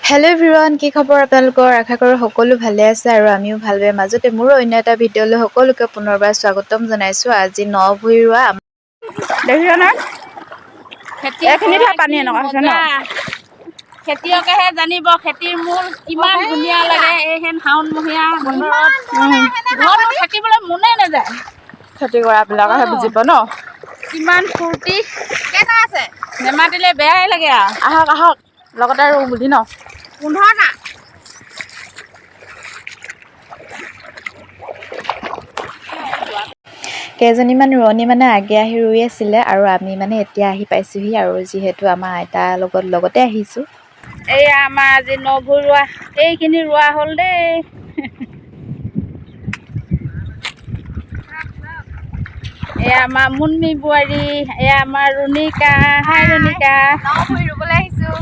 Hello' everyone, কি খবৰ আপোনালোকৰ? আশা কৰোঁ সকলো ভালে আছে আৰু আমিও ভাল বেয়াৰ মাজতে মোৰো অন্য এটা ভিডিঅ'লৈ সকলোকে পুনৰবাৰ স্বাগতম জনাইছোঁ। আজি ন ভুঁই ৰোৱা। দেখিছ নহয়? এইখিনিতহে পানী এনেকুৱা হৈছে ন? খেতিয়কেহে জানিব খেতিৰ মূল কিমান ধুনীয়া লাগে। এইহেন শাওণমহীয়া বতৰত ঘৰত থাকিবলৈ মনে নাযায়। খেতি কৰাবিলাকেহে বুজিব ন। কিমান ফূৰ্তি আছে, নেমাতিলে বেয়াই লাগে আৰু। আহক আহক, লগতে ৰুওঁ বুলি ন। 15টা। কেইজনীমান ৰোৱনী মানে আগে আহি ৰুই আছিলে আৰু আমি মানে এতিয়া আহি পাইছোঁহি আৰু যিহেতু আমাৰ আইতাৰ লগত লগতে আহিছোঁ। এইয়া আমাৰ আজি নভুই ৰোৱা, এইখিনি ৰোৱা হ'ল দেই। এয়া আমাৰ মুন্মি বোৱাৰী, এয়া আমাৰ ৰুণিকা। হাই ৰুণিকা। ৰুবলৈ আহিছোঁ।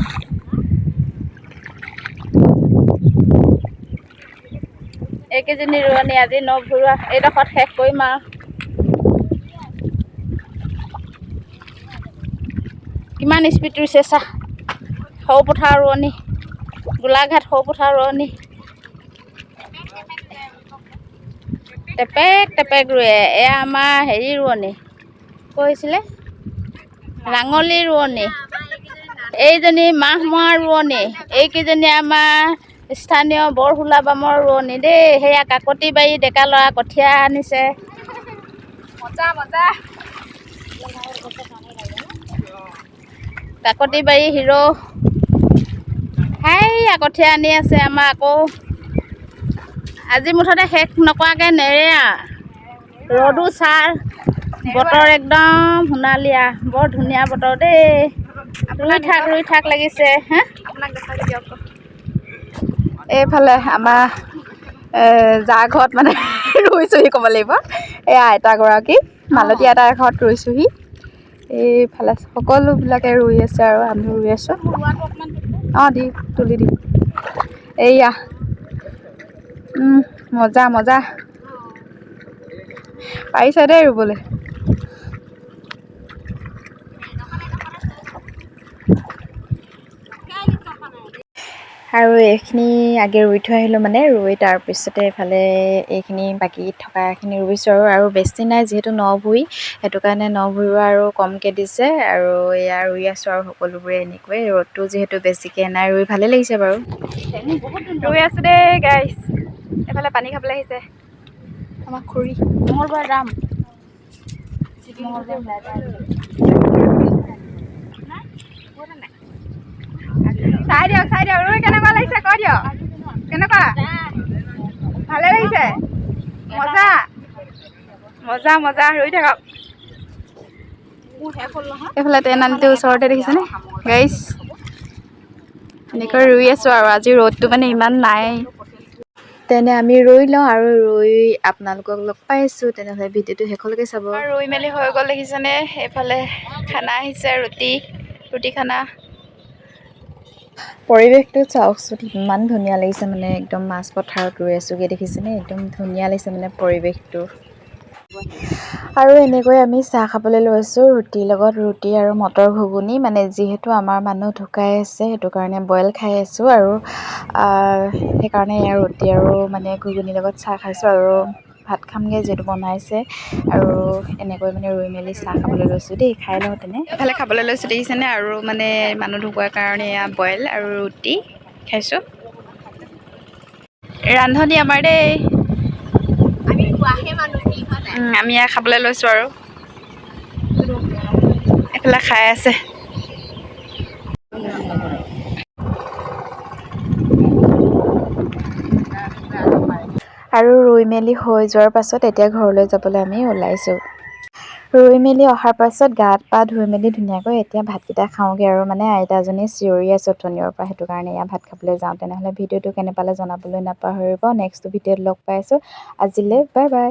এইকেইজনী ৰোৱনী আজি ন ভৰোৱা এইডোখৰত শেষ কৰিম আৰু। কিমান স্পীড ৰুইছে চা। সৰুপথাৰ ৰোৱনী, গোলাঘাট সৰুপথাৰ ৰোৱনী, টেপেক টেপেক ৰুৱে। এয়া আমাৰ হেৰি ৰোৱনী কৈছিলে, ৰাঙলী ৰোৱনী। এইজনী মাহমৰা ৰোৱনী। এইকেইজনী আমাৰ স্থানীয় বৰহোলা বামৰ ৰোৱনী দেই। সেয়া কাকতিবাৰী ডেকা ল'ৰা কঠীয়া আনিছে। মজা মজা। কাকতিবাৰী হিৰ' হাইয়া কঠীয়া আনি আছে আমাৰ। আকৌ আজি মুঠতে শেষ নকৰাকৈ নেৰে আৰু। ৰ'দো চাৰ, বতৰ একদম সোণালীয়া, বৰ ধুনীয়া বতৰ দেই। ৰুই থাক ৰুই থাক লাগিছে। হা। আপোনাক দেখাই দিয়ক। এইফালে আমাৰ যাৰ ঘৰত মানে ৰুইছোহি ক'ব লাগিব, এয়া আইতাগৰাকী মালতী আইতাৰ ঘৰত ৰুইছোহি। এইফালে সকলোবিলাকে ৰুই আছে আৰু আমিও ৰুই আছোঁ। অঁ, দি তুলি দি। এইয়া মজা মজা, পাৰিছে দেই ৰুবলৈ। আৰু এইখিনি আগে ৰুই থৈ আহিলোঁ, মানে ৰুই তাৰপিছতে এইফালে এইখিনি বাকী থকাখিনি ৰুইছোঁ আৰু। আৰু বেছি নাই যিহেতু ন ভুঁই, সেইটো কাৰণে ন ভুঁই ৰোৱা আৰু কমকৈ দিছে আৰু এয়া ৰুই আছোঁ আৰু সকলোবোৰে এনেকৈ। ৰ'দটো যিহেতু বেছিকৈ নাই, ৰুই ভালেই লাগিছে বাৰু। ৰুই আছোঁ দেই গাইছ। এইফালে পানী খাবলৈ আহিছে আমাৰ খুৰী। মঙলবাৰ যাম, মঙলবাৰ। চাই দিয়ক, চাই দিয়ক। ৰুই কেনেকুৱা লাগিছে কৈ দিয়ক, কেনেকুৱা? ভালে লাগিছে? মজা মজা মজা, ৰুই থাকক। এইফালে টেনালিটোৰ ওচৰতে দেখিছেনে গাইছ, এনেকৈ ৰুই আছোঁ আৰু আজি ৰ'দটো মানে ইমান নাই। তেনে আমি ৰুই লওঁ আৰু ৰুই আপোনালোকক লগ পাইছোঁ। তেনেহ'লে ভিডিঅ'টো শেষলৈকে চাব। ৰুই মেলি হৈ গ'ল, দেখিছেনে? এইফালে খানা আহিছে, ৰুটি ৰুটি খানা। পৰিৱেশটো চাওকচোন, ইমান ধুনীয়া লাগিছে, মানে একদম মাছ পথাৰত ৰুই আছোঁগৈ, দেখিছেনে? একদম ধুনীয়া লাগিছে মানে পৰিৱেশটো। আৰু এনেকৈ আমি চাহ খাবলৈ লৈছোঁ ৰুটিৰ লগত, ৰুটি আৰু মটৰ ঘুগুনি। মানে যিহেতু আমাৰ মানুহ ঢুকাই আছে, সেইটো কাৰণে বইল খাই আছোঁ আৰু সেইকাৰণে এয়া ৰুটি আৰু মানে ঘুগুনিৰ লগত চাহ খাইছোঁ আৰু ভাত খামগৈ যিহেতু বনাইছে। আৰু এনেকৈ মানে ৰুই মেলি চাহ খাবলৈ লৈছোঁ দেই, খাই লওঁ তেনে। এইফালে খাবলৈ লৈছোঁ, দেখিছেনে? আৰু মানে মানুহ ঢুকোৱাৰ কাৰণে এয়া বইল আৰু ৰুটি খাইছোঁ। ৰান্ধনি আমাৰ দেই। আমি এয়া খাবলৈ লৈছোঁ আৰু এইফালে খাই আছে। আৰু ৰুই মেলি হৈ যোৱাৰ পাছত এতিয়া ঘৰলৈ যাবলৈ আমি ওলাইছোঁ। ৰুই মেলি অহাৰ পাছত গা পা ধুই মেলি ধুনীয়াকৈ এতিয়া ভাতকেইটা খাওঁগৈ আৰু মানে আইতাজনীয়ে চিঞৰি আছে অথনিৰ পৰা, সেইটো কাৰণে এয়া ভাত খাবলৈ যাওঁ। তেনেহ'লে ভিডিঅ'টো কেনে পালে জনাবলৈ নাপাহৰিব। নেক্সট ভিডিঅ'ত লগ পাই আছোঁ, আজিলৈ বাই বাই।